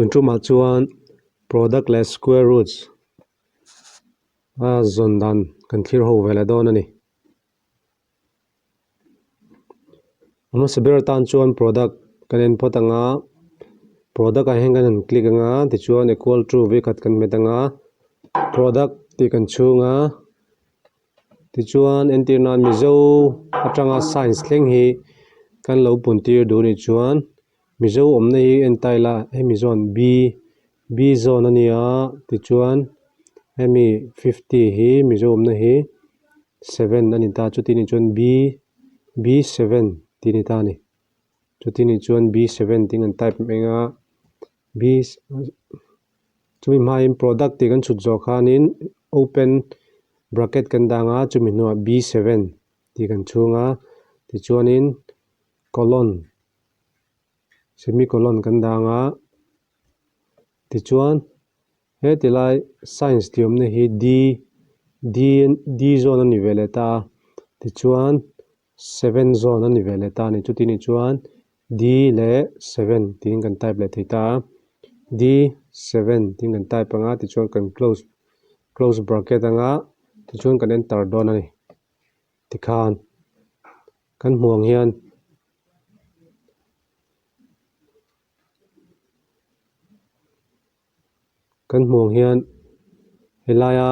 Tun tumah chuan product leh square roots a zawn dan kan thlir ho ve leh dawn a ni. A hmasa ber atan chuan product kan en phawt ang a, product ah hian kan han click ang a tichuan equal to vekhat kan hmet ang a, product tih kan chhung a. Tichuan entir nan Mizo atanga science thleng hi kan lo pun tir duh anih chuan Mizo awmna hi en ta ila hemi zawn B B zawn a ni a tichuan hemi fifty hi Mizo awmna hi seven a ni ta chuti nih chuan B B seven tih a ni ta a ni chuti nih chuan B seven tih kan type mai ang a B Chumi hmain product tih kan chhut zawh khanin open bracket kan dang a, chumi hnuah B seven tih kan chhung a, tichuanin colon semicolon kan dang a, tichuan heti lai science tih awmna hi D D D zawn a ni ve leh ta a, tichuan seven zawn a ni ve leh ta a ni. Chuti nih chuan D leh seven tiin kan type leh thei ta a, D seven tiin kan type ang a tichuan kan close close bracket ang a tichuan kan enter dawn a ni. Tikhan kan hmuh ang hian Kan hmuh ang hian helaia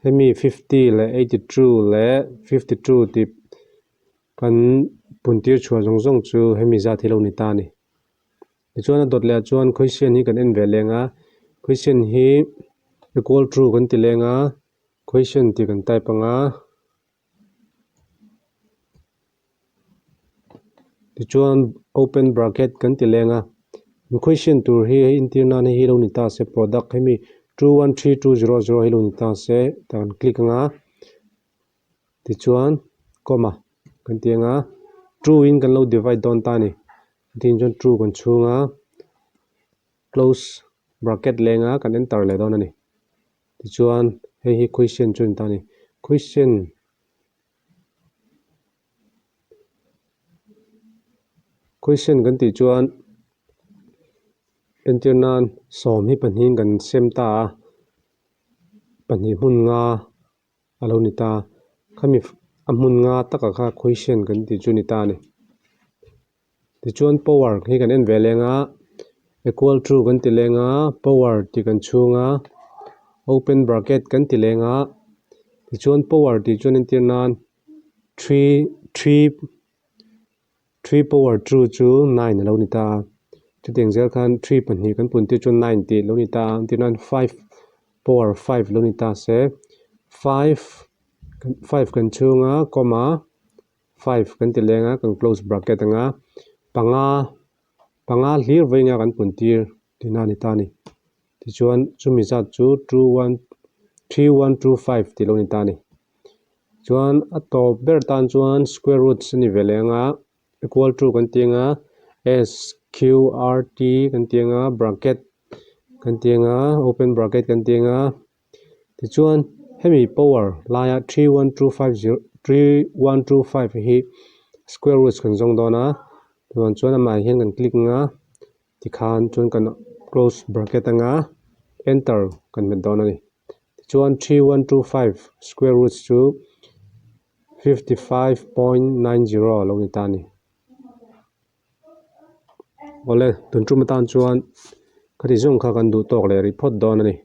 hemi fifty leh eighty two leh fifty two tih kan pun tir chhuah zawng zawng chu hemi zat hi lo ni ta a ni. Tichuan a dawt leh ah chuan question hi kan en ve leng a, question hi equal to kan ti leng a, question tih kan type ang a. Tichuan open bracket kan ti leng a, question tur hi hei entir nan hei hi lo ni ta se product hemi two one three two zero zero hi lo ni ta se tah kan click ang a, tichuan comma kan ti ang a, two in kan lo divide dawn ta a ni, chutiang chuan two kan chhung a close bracket leng a kan enter leh dawn a ni. Tichuan hei hi question chu a ni ta a ni. Question Question kan tih chuan entir nan sawm hi pahnihin kan sem ta a, pahnih hmun nga a lo ni ta a, khami a hmun nga takah kha question kan tih chu a ni ta a ni. Tichuan power hi kan en ve leng a, equal to kan ti leng a, power tih kan chhung a, open bracket kan ti leng a, tichuan power tih chuan entir nan three three three power two chu nine a lo ni ta a, chutiang zel khan three pahnih kan pun tir chuan nine tih a lo ni ta a, entir nan five power five a lo ni ta se, five five kan chhung a comma. Five kan ti leng a, kan close bracket ang a, panga panga hlir vawiin a kan pun tir tihna a ni ta a ni. Tichuan chumi zat chu two one three one two five tih lo ni ta a ni. Chuan a tawp ber tan chuan square roots a ni ve leh ang a, equal to kan ti ang a, s q r t kan ti ang a, bracket kan ti ang a, open bracket kan ti ang a. Tichuan hemi power laia three one two five zero three one two five hi square roots kan zawng dawn a chuan chuan amah hian kan click ang a tikhan chuan kan close bracket ang a enter kan hmet dawn a ni tichuan three one two five square roots chu fifty five point nine zero a lo ni ta a ni. Awle tun tum atan chuan khati zawng kha kan duh tawk leh rih phawt dawn a ni.